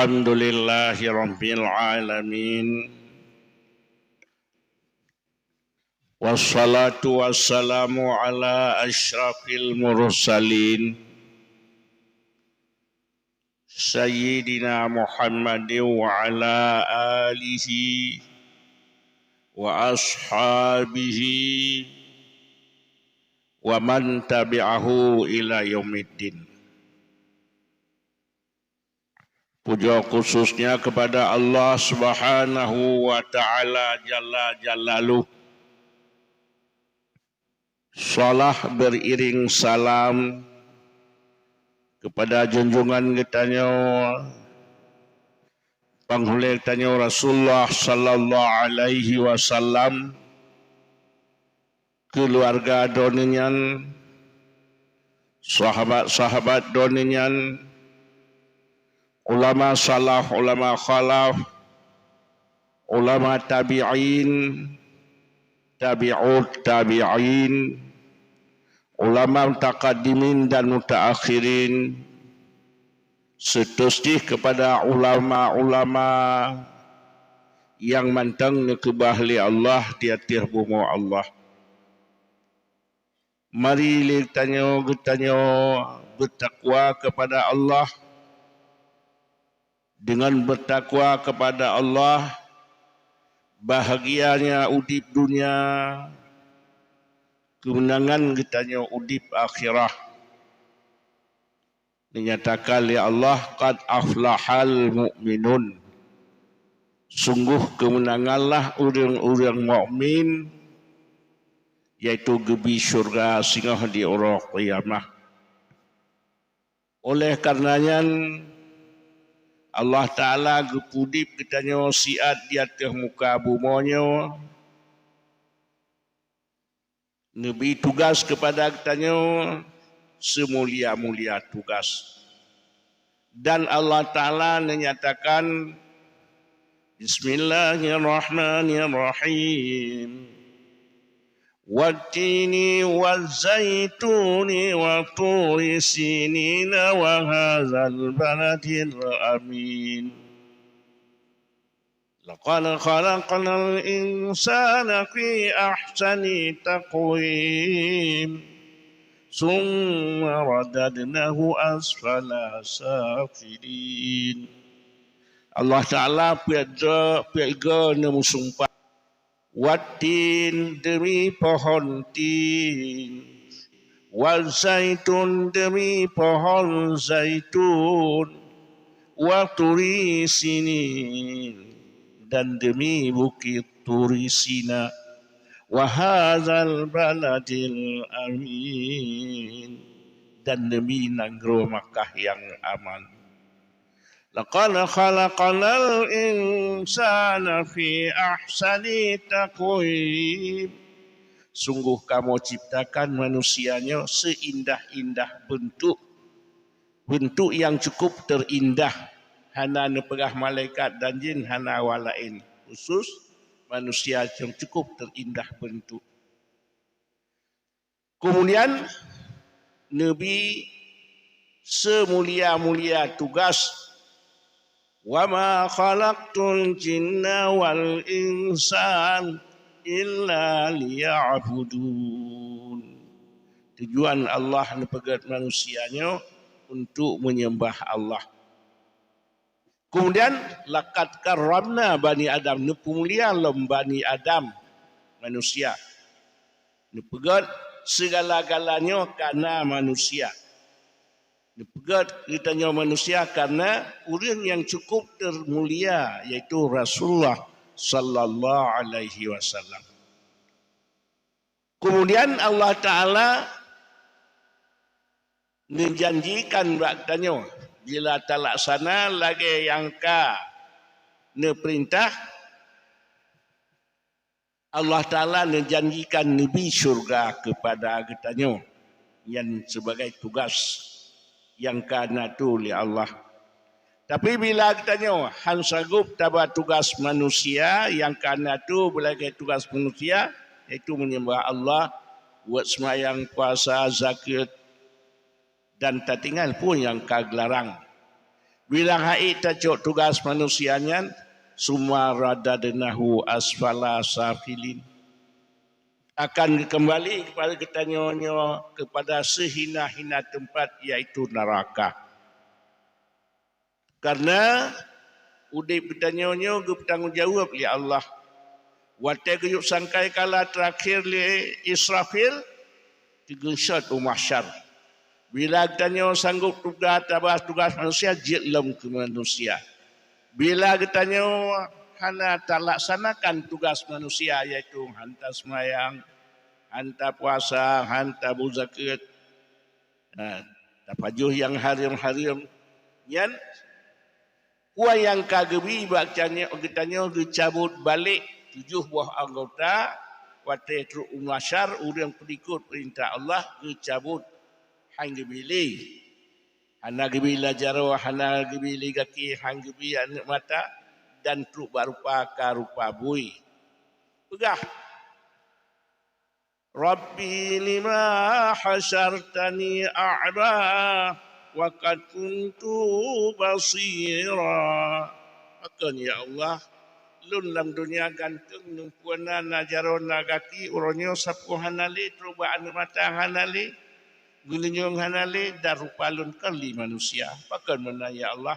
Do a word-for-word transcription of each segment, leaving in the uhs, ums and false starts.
Alhamdulillahirabbil alamin. Wassalatu wassalamu ala asyrafil mursalin, Sayyidina Muhammadin wa ala alihi wa ashabihi wa man tabi'ahu ila yaumiddin. Puja khususnya kepada Allah Subhanahu wa Ta'ala Jalla Jalaluh. Salah beriring salam kepada junjungan geutanyoe, panghulée geutanyoe Rasulullah sallallahu alaihi wasallam, keuluwarga droeneuh nyan, sahabat-sahabat droeneuh nyan, ulama salaf, ulama khalaf, ulama tabi'in, tabi'ut tabi'in, ulama mutaqaddimin dan mutaakhirin, seuteusti kepada ulama-ulama nyang mantong neukeubah lé Allah di ateueh bumoe Allah. Mari lé tanyoe geutanyoe beutakwa kepada Allah. Deungon beutakwa kepada Allah, bahagianya udeb dunia, keumeunangan geutanyoe udeb akhirat. Dinyatakan lé Allah, "Qad aflahal mu'minun." Sungguh keumeunanganlah ureuëng-ureuëng mukmin, yaitu geubi syurga singoh di uroe kiamah. Oleh kareuna nyan, Allah Taala geupeudeb geutanyoe siat di ateueh muka bumoe nyoe, neubi tugaih keupada geutanyoe seumulia-mulia tugaih. Dan Allah Taala neunyatakan, Bismillahirrahmanirrahim. Wattini wazzaituni wa turi sinina wa hadzal baladil amin. Laqad khalaqnal insana fi ahsani taqwim. Tsumma radadnahu asfala safilin. Allah Taala peuet droe, peuet goe neumeusumpah. Wattin, deumi pohon tin. Wazaitun, deumi pohon zaitun. Wa turi sinin, dan deumi bukét Turi Sina. Wa hadzal baladil amin, dan deumi nanggroe Makkah nyang aman. Laqad khalaqnal insana fi ahsani taqwim. Sungguh Kamoe ciptakan manusia nyoe seuindah-indah beuntuk. Beuntuk nyang cukup teurindah, hana neupeugah malaikat dan jin, hana awak laén, khusus manusia nyang cukup teurindah beuntuk. Keumudian, neubi seumulia-mulia tugaih, "Wa ma khalaqtul jinna wal insa illa liya'budun." Tujuan Allah neupeugét manusia nyoe untuk menyembah Allah. Keumudian, "Laqad karramna bani Adam", neupeumulia lom bani Adam, manusia. Neupeugét sigala-gala nyoe kareuna manusia. Neupeugét geutanyoe manusia kareuna ureuëng nyang cukup teumulia, yaitu Rasulullah sallallahu alaihi wasallam. Keumudian Allah Taala neujanjikan bak tanyoe, bila talaksana lagée nyang ka neupeurintah, Allah Taala neujanjikan neubi syurga keupada geutanyoe. Nyan sibagai tugaih nyang ka neuatoe lé Allah. Tapi bila geutanyoe han sanggob taba tugaih manusia nyang ka neuatoe lagée tugaih manusia, yaitu menyembah Allah, buet seumayang, puasa, zakeuet, dan tatinggai peue nyang ka geularang. Bila han ék tacok tugaih manusia nyan, "Tsumma radadnahu asfala safilin." Akan geukeumbali keupada geutanyoe nyoe keupada seuhina-hina teumpat, yaitu neuraka. Kareuna udeb geutanyoe nyoe geupeutanggong jaweueb lé Allah. Watée geuyue sangkai kala teurakhé lé Israfil, teugeunsyot u mahsyar. Bila geutanyoe sanggob tugaih tabah tugaih manusia, jeuet lom keu manusia. Bila geutanyoe hana talaksanakan tugaih manusia, yaitu han taseumayang, han tapuasa, han tabri zakeuet, ha, tapajoh nyang hareuem-hareuem, nyan peue nyang ka geubri bak geutanyoe, geutanyoe geucabot balek tujoh boh anggota. Watée trok u mahsyar, ureuëng peulikot peurintah Allah geucabot, han geubri lé. Hana geubri lam jaroe, hana geubri lam gaki, han geubri aneuëk mata, dan trok bak rupa ka rupa bui. Peugah, "Rabbi, lima hasyartani a'ma wa qad kuntu basira." Pakon, ya Allah, lôn lam donya ganteng, numpue na, na jaroe, na gaki, uroe nyoe sapeue hana lé, trok bak aneuëk mata hana lé, geulinyueng hana lé, dan rupa lôn kon lé manusia. Pakon meunan, ya Allah?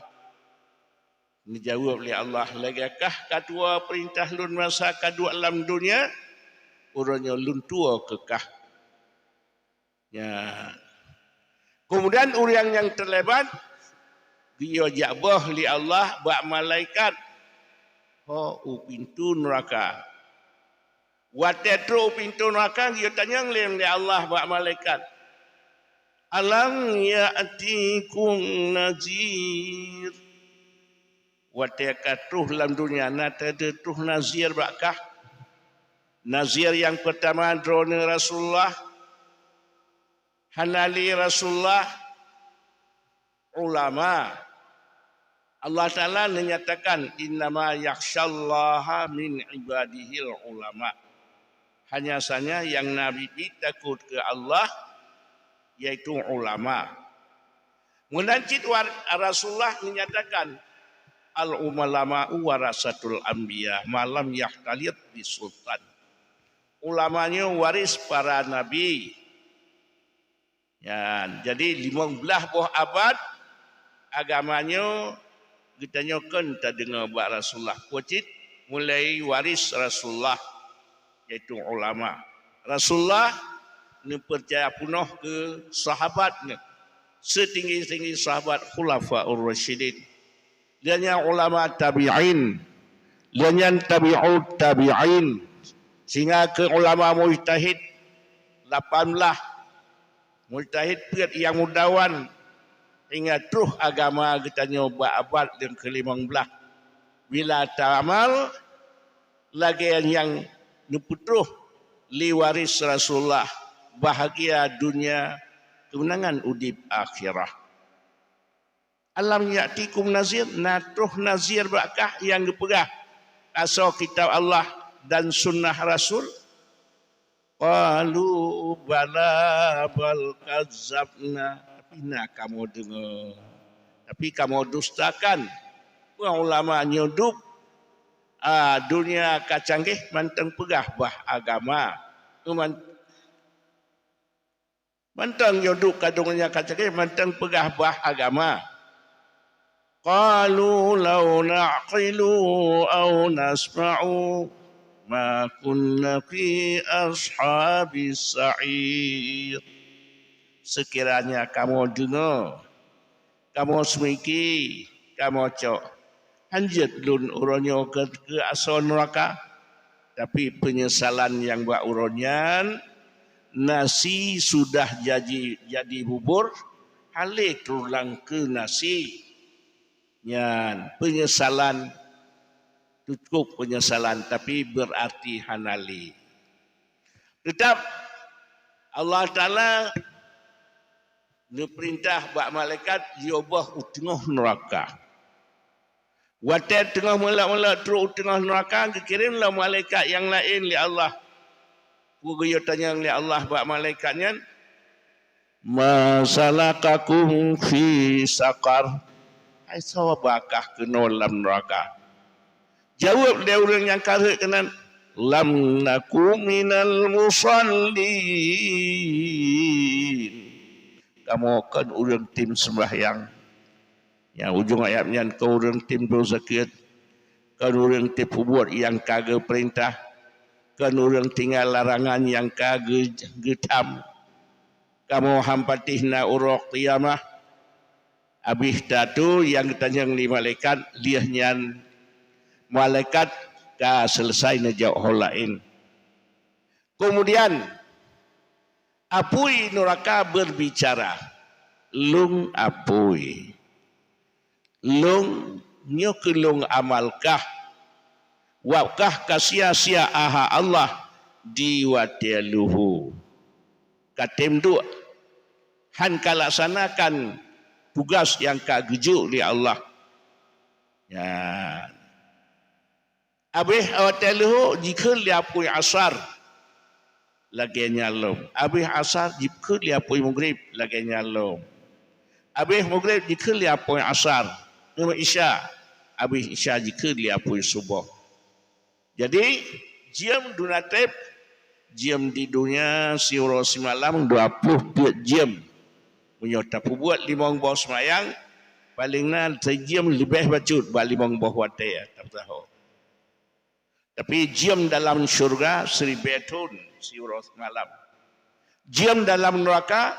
Neujaweueb lé Allah, "Lagée kah ka tuwoe peurintah lôn masa ka duek lam donya, uroe nyoe lôn tuwoe keu kah." Ya. Keumudian ureuëng nyang teulibat geuyue jak boh lé Allah bak malaikat, ho u pintoe neuraka. Watée trok u pintoe neuraka, geuyue tanyong lé, lé Allah bak malaikat, "Alam ya'tikum nazir?" Watée ka troh lam donya, na teudeue troh nazir bak kah? Nazir nyang peurtama droeneueh Rasulullah, hana lé Rasulullah, ulama. Allah Taala neunyatakan, "Innama yakhsyallaha min ibadihil ulama." Hanya saja nyang na biet-biet takot keu Allah, yaitu ulama. Meunan cit war-, Rasulullah neunyatakan, "Al-ulama'u warasatul anbiya, ma lam yakhtalit bisultan." Ulama nyoe waris para nabi. Nyan, jadi limong blaih boh abad agama nyoe geutanyoe kon tadeungoe bak Rasulullah. Peue cit? Mulai waris Rasulullah, yaitu ulama. Rasulullah neupeucaya peunoh keu sahabat neuh, seutinggi-tinggi sahabat Khulafaur Rasyidin. Lheueh nyan ulama tabi'in, lheueh nyan tabi'ut tabi'in, sehingga keu ulama mujtahid lapan blaih. Mujtahid peuet nyang meudawan hingga troh agama geutanyoe bak abad nyang keulimong blaih. Bila taamal lagée nyang neupeutroh lé waris Rasulullah, bahagia dunia, keumeunangan udeb akhirah. "Alam ya'tikum nazir?" Na troh nazir bak kah nyang geupeugah asoe kitab Allah dan sunnah Rasul? Qalu bala bal kazabna. Tapi na kamoe deungoe, tapi kamoe dustakan. Peue ulama nyoe dub, a, dunia ka canggih mantong peugah bah agama. Man-, Mantong nyoe duek ka donya ka canggih, mantong peugah bah agama. Qalu law na'qilu aw nasma'u ma kunna fi ashabis sa'ir. Seukiranya kamoe deungoe, kamoe seumiki, kamoe cok, hanjeuet lôn uroe nyoe keu, keu asoe neuraka. Tapi peunyesalan nyang bak uroe nyan, nasi sudah jadi, jadi bubur, hana lé teulang keu nasi. Nyan peunyesalan, cukup peunyesalan, tapi beurati hana lé. Teutap Allah Taala neupeurintah bak malaikat jiôh boh u teungoh neuraka. Watée teungoh meulak-meulak trok u teungoh neuraka, geukirém lom malaikat nyang laén lé Allah. Peue geuyue tanyong lé Allah bak malaikat nyan? "Ma salakakum fi saqar?" "Ai soe ba kah keunoe lam neuraka?" Jaweueb lé ureuëng nyang ka rhot keunan, "Lam naku minal musallin." Kamoe kon ureuëng tem seumbahyang. Nyang ujong ayat nyan kon ureuëng tem dosa keut, kon ureuëng tem peubuet nyang ka geupeurintah, kon ureuëng tinggai larangan nyang ka geu-, geutam. Kamoe han patéh na uroe kiamah, abéh tateupeue nyang geutanyong lé malaikat, lheueh nyan malaikat ka seuleusai neujaweueb ho laén. Keumudian, apui nuraka beurbicara, "Lôn apui, lôn nyoe keuh lôn amal kah, wab kah ka sia-sia aha Allah di watée leuhô, ka tem duek, hán ka laksanakan tugaih nyang ka geujok lé Allah." Nyan. Abéh watée leuhô jikheun lé apui asar, lagée nyan lom. Abéh asar jikheun lé apui mugrib, lagée nyan lom. Abéh mugrib jikheun lé apui asar, ngon isya. Abéh isya jikheun lé apui suboh. Jadi, jeuem duna treb, jeuem di donya siuroe simalam dua ploh peuet jeuem. Meunyoe tapeubuet limong boh seumayang, paleng na sijeuem leubeh bacut bak limong boh watée tapeusaho. Tapi jeuem dalam syeuruga siribée thon siuroe simalam. Jeuem dalam neuraka,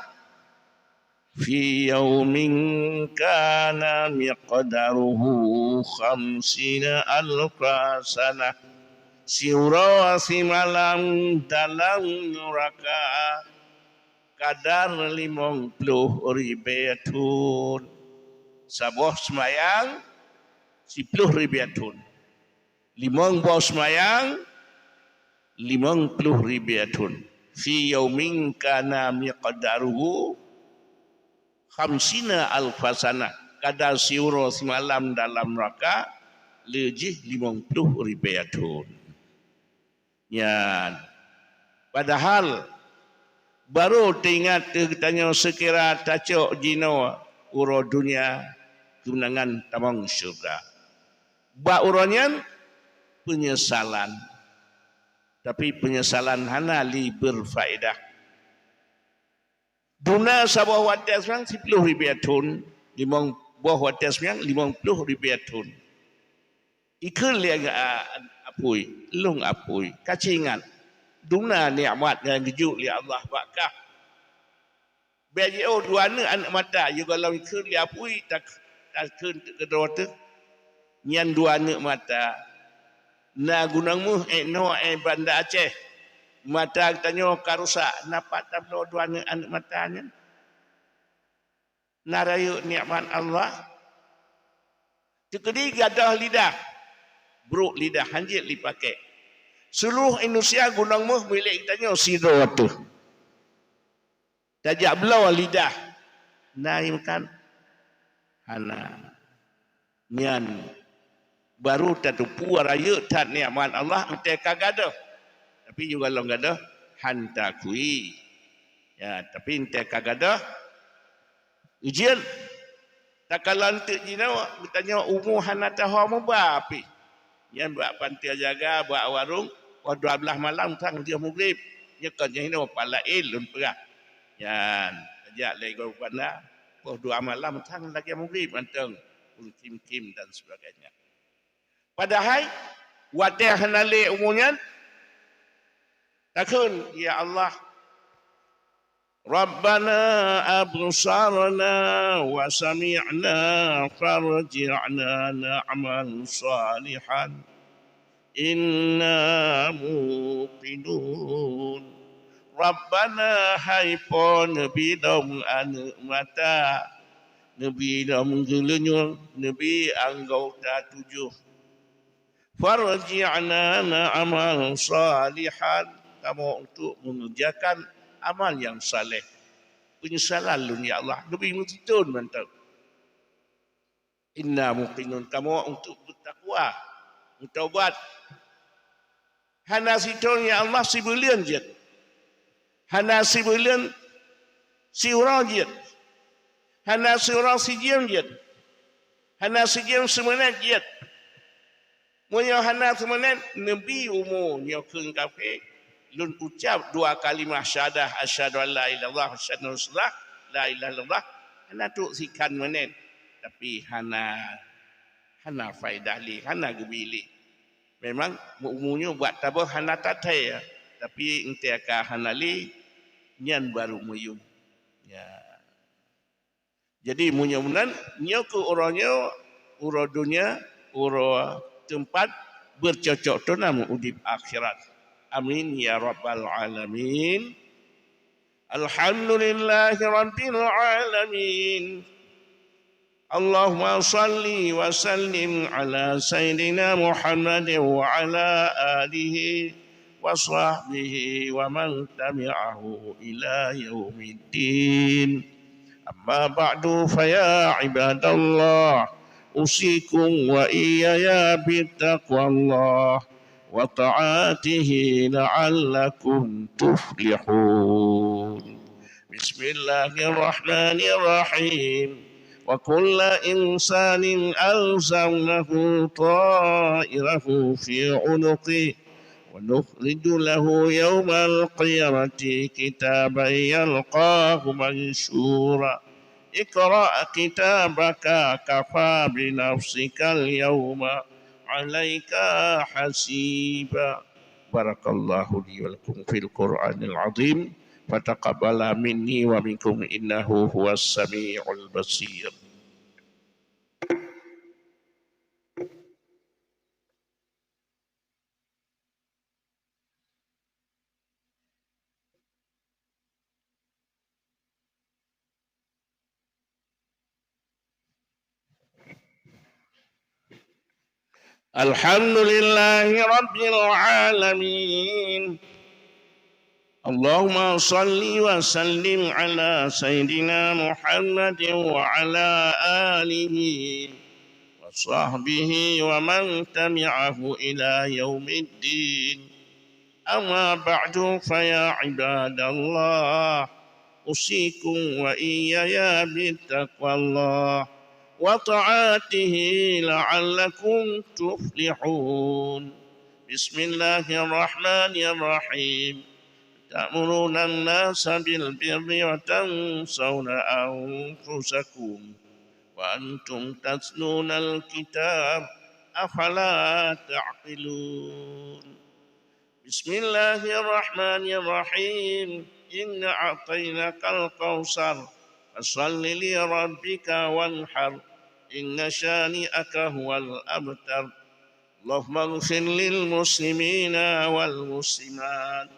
"Fi yaumin kana miqdaruhu khamsina alfa sanah." Siuroe simalam dalam neuraka kadar limong ploh ribée thon. Saboh seumayang siploh ribée thon. Limong boh seumayang, limong ploh ribée thon. "Fi yaumin kana miqdaruhu khamsina alfa sanah." Kadar siuroe simalam dalam neuraka lé jih limong ploh ribée thon. Nyan. Padahal barô teuingat keu geutanyoe seukira tacok jinoe uroe donya keumeunangan tamong syeuruga. Bak uroe nyan, peunyesalan. Tapi peunyesalan hana lé beurfaedah. Duna saboh watée seumayang siploh ribée thon, limong boh watée seumayang limong ploh ribée thon. Ikheun lé a-, apui, "Lôn apui, ka ci ingat duna nikmat nyang geujok lé Allah bak kah." Bék jiôh dua aneuk, aneuk mata, yôh gohlom ikheun lé apui, tak-, takheun teuk keudroe teuh. Nyan dua aneuk mata. Na gunong méuh ék noe ék Banda Aceh. Mata geutanyoe ka rusak, na pat tabloe dua aneuk, aneuk mata nyan? Na rayeuk nikmat Allah. Teukeudi gadôh lidah, brok lidah, hanjeuet lé pakèk. Seuluruh Indonesia gunong méuh milék geutanyoe sidroe teuh. Tajak bloe lidah, na nyang meukat? Hana. Nyan baru tateupeue rayeuk that nikmat Allah, entée ka gadôh. Tapi yôh gohlom gadôh, han takui. Ya, tapi entée ka gadôh, ujeuen. Takalon teuk jinoe, geutanyoe umu hana taho muba pih. Nyan bak pantai jaga, bak warong, poh dua blaih malam sang lagée mugrib. Nyoe kon nyang hinoe pala ilôn peugah. Nyan, tajak lé gob banda, poh dua malam sang lagée mugrib mantong, ureuëng kim-kim dan sebagainya. Padahai watée hana lé umu nyan, takheun, "Ya Allah, Rabbana absarna wa sami'na farji'na na'mal salihan inna muqinun." Rabbana, hai Po, neubi lom aneuk mata, neubi lom geulinyueng, neubi anggota tujoh. Farji'na na'mal salihan, kamoe untuk mengerjakan amal yang saleh. Penyesalan lôn, ya Allah, leubeh meusithon mantong. Inna muqinun, kamoe untuk bertakwa, bertaubat. Hana sithon, ya Allah, sibuleuen jeuet. Hana sibuleuen siuroe jeuet. Hana siuroe sijeuem jeuet. Hana sijeuem seumeunét jeuet. Meunyoe hana seumeunét, neubi umu nyoe kheun kafé, lôn ucab dua kalimah syahadah, "Asyhadu an la ilaha illallah, asyhadu anna Rasulullah, la ilaha illallah," hana trok sikhan meunét. Tapi hana, hana faedah lé, hana geubi lé. Memang umu nyoe bak taböh hana tathèe, tapi eunteuk ka hana lé, nyan barô meuyum. Ya. Jadi, meunyoe meunan, nyoe keuh uroe nyoe, uroe donya, uroe teumpat beucocok teunam udeb akhirat. Amin ya rabbal alamin. Alhamdulillahi rabbil alamin. Allahumma shalli wa sallim ala sayyidina Muhammadin wa ala alihi wa sahbihi wa man tabi'ahu ila yaumiddin. Amma ba'du, fa ya ibadallah, usikum wa iyaya bittaqwallah wa ta'atihi la'allakum tuflihun. Bismillahirrahmanirrahim. Wa kulla insanin alzamnahu ta'irahu fi unuqi, wa nukhriju lahu yaumal qiyamati kitaban yalqahu mansyura. Iqra kitabaka kafa binafsikal yauma alaika hasiba. Barakallahu li wa lakum fil Qur'anil azim. Fataqabbala minni wa minkum innahu huwas samiul basir. Alhamdulillahi rabbil alamin. Allahumma shalli wa sallim ala sayyidina Muhammadin wa ala alihi wa sahbihi wa man tabi'ahu ila yaumiddin. Amma ba'du, fa ya ibadallah, usikum wa iyaya bittaqwallah wa ta'atihi la'allakum tuflihun. Bismillahirrahmanirrahim. Ta'muruna an-nasa bil birri wa tansawna anfusakum wa antum tatlunal kitab, afala ta'qilun. Bismillahirrahmanirrahim. Inna a'tainakal kautsar. Fasalli li rabbika wanhar. Inna syani'aka huwal abtar. Allahumma ighfir lil muslimina wal muslimat,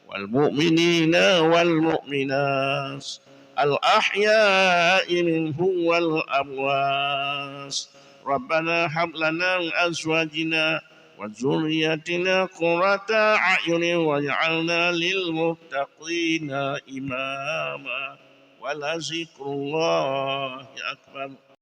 wal mu'minina wal mu'minat, al ahya'i minhum wal amwat. Rabbana hab lana min azwajina wa dzurriyyatina qurrata a'yunin waj'alna lil muttaqina imama. Wa la zikrullahi akbar.